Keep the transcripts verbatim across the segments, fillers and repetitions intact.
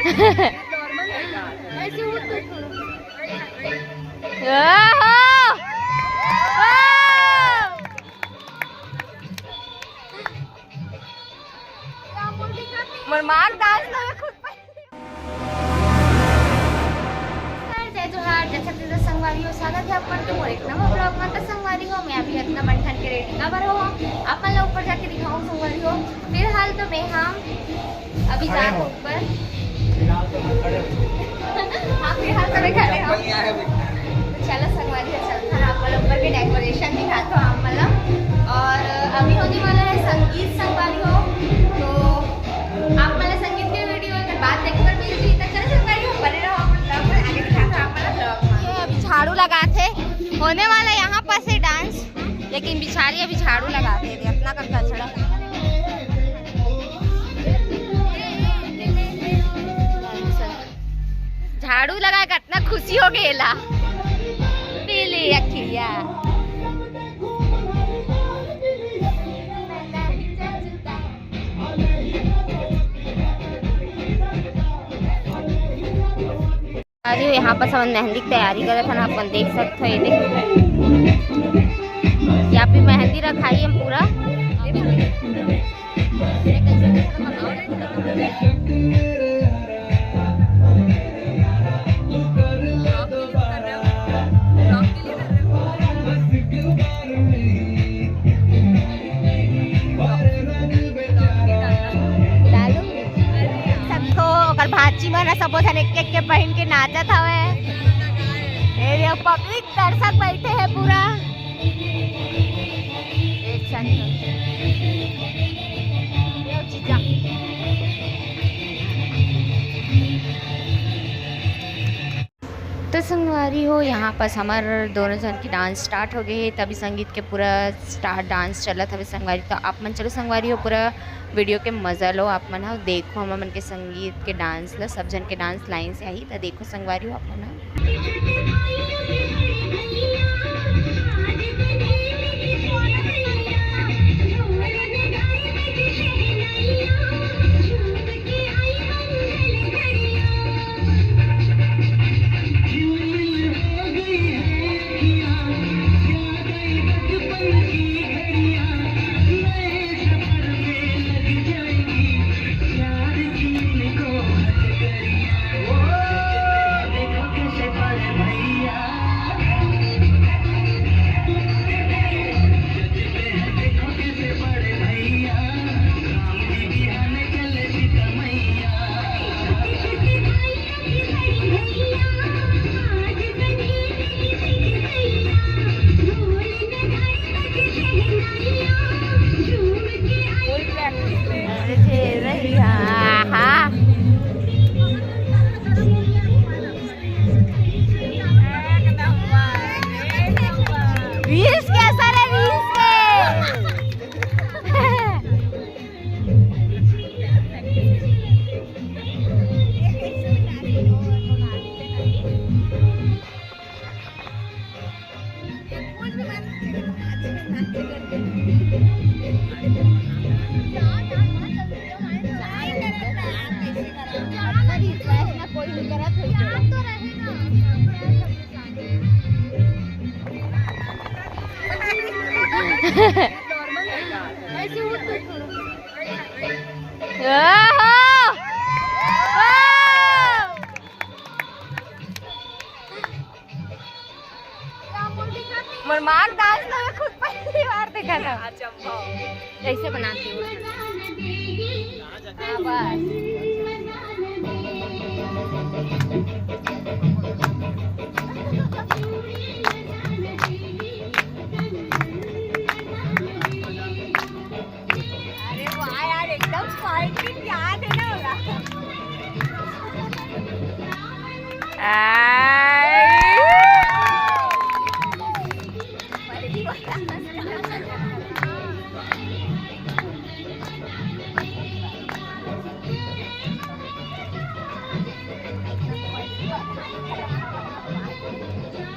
ऐसे उठ के थोड़ा। ओहो! वाह! मोर मार डांस तो खुद पर। नमस्कार, जय जोहार, जय छत्तीसगढ़ संगवारी हो। स्वागत है आप मन के मोर एक नवा vlog में। तो संगवारी हो, मैं अभी अतना बन ठन के ready काबर हो, आप मन ला ऊपर जाके दिखाऊं संगवारी हो। फिलहाल तो मैं हम अभी जात हो ऊपर। फिलहाल तो मैं खड़े हो। हाँ, फिलहाल तो मैं खड़े हो। चप्पल नहीं आया अभी। तो चलो संगवारी हो, चलता है आप मन ला ऊपर के decoration दिखाता हूँ आप मन ला। और अभी होने वाला है संगीत संगवारी हो, तो आप मन ला संगीत के video एक बात देखे बर मिल जाही। तो चलो संगवारी हो, बने रहो आप मन vlog में, आगे दिखाता हूँ आप मन ला vlog में। ये अभी झाड़ू लगाथे, होने वाला यहाँ पर से डांस। लेकिन बिचारी अभी झाड़ू लगाथे, अतना कन कचरा। झाड़ू लगाए के अतना खुशी हो गेला। पीली अखिया। अरे, यहाँ पर हमन मेहंदी के तैयारी करत हन, अपन देख सकत हो, ये देखो, यहाँ पे मेहंदी रखाई है पूरा। डालू। सबको ओकर भांची मन ह, सबो झन एक एक के पहिन के नाचत हवय। ए देखो, पब्लिक दर्शक बैठे हैं पूरा। एक सेकंड। ये जीजा। तो संगवारी हो, यहाँ पास हमर दोनों जन के डांस स्टार्ट हो गए हे। तभी संगीत के पूरा स्टार्ट डांस चलत हवे संगवारी। तो आप मन चलो संगवारी हो, पूरा वीडियो के मजा लो आप मन ह। देखो हमर मन के संगीत के डांस ला, सब जन के डांस लाइन से आही। तो देखो संगवारी हो आप मन ह। रील्स के असर है, रील्स के। मोर मार डांस तो मैं खुद पहली बार देखा था। कैसे बनाती हूँ? हाँ, बस। अरे वाह यार, एकदम पॉइंट याद है ना होगा।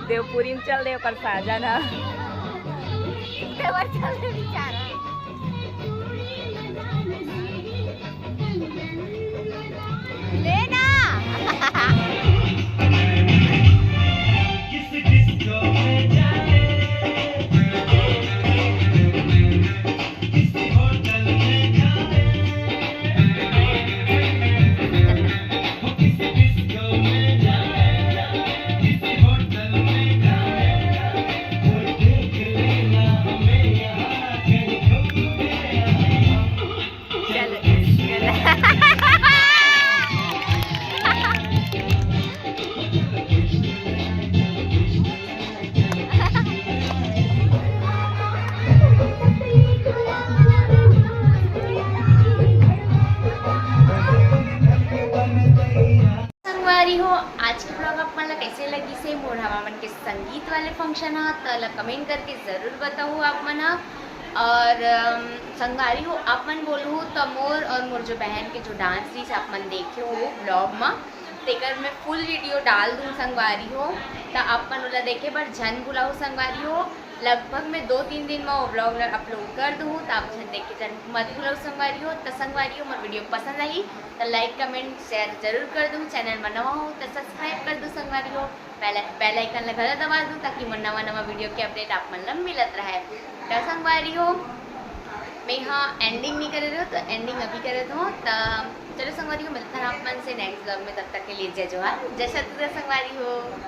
देवपुरी में चल दे ओकर साजन ह। देवर चल दे बेचारा। ले ना। संगवारी हो, आज के vlog आप मन ला कैसे लगिस हे? मोर हमर मन के संगीत वाले function हा, त ला comment करके जरूर बताहू आप मन हा। और अम, संगवारी हो, आप मन बोलहू त मोर और मोर जो बहन के जो dance रहिस आप मन देखे हो vlog मा, तेकर मैं full video डाल दूँ संगवारी हो, त आप मन ओला देखे बर झन भुलाहू संगवारी हो। लगभग मैं दो तीन दिन में वो vlog ला upload कर दूँ, त आप झन देख के झन मत भुलाहू संगवारी हो। त संगवारी हो, मोर video पसंद आही त like, comment, share जरूर कर दूँ। Channel में नवा हो त subscribe कर दूँ संगवारी हो। Bell, bell icon ला घला दबा दूँ, ताकि मोर नवा नवा video के update आप मन ला मिलत रहे। त संगवारी हो, मैं हा ending नहीं करे रहो, तो ending अभी करे हो। त चलो संगवारी हो, मिलता है आप मन से next vlog में। तब तक के लिए जय जोहार, जय छत्तीसगढ़ संगवारी हो।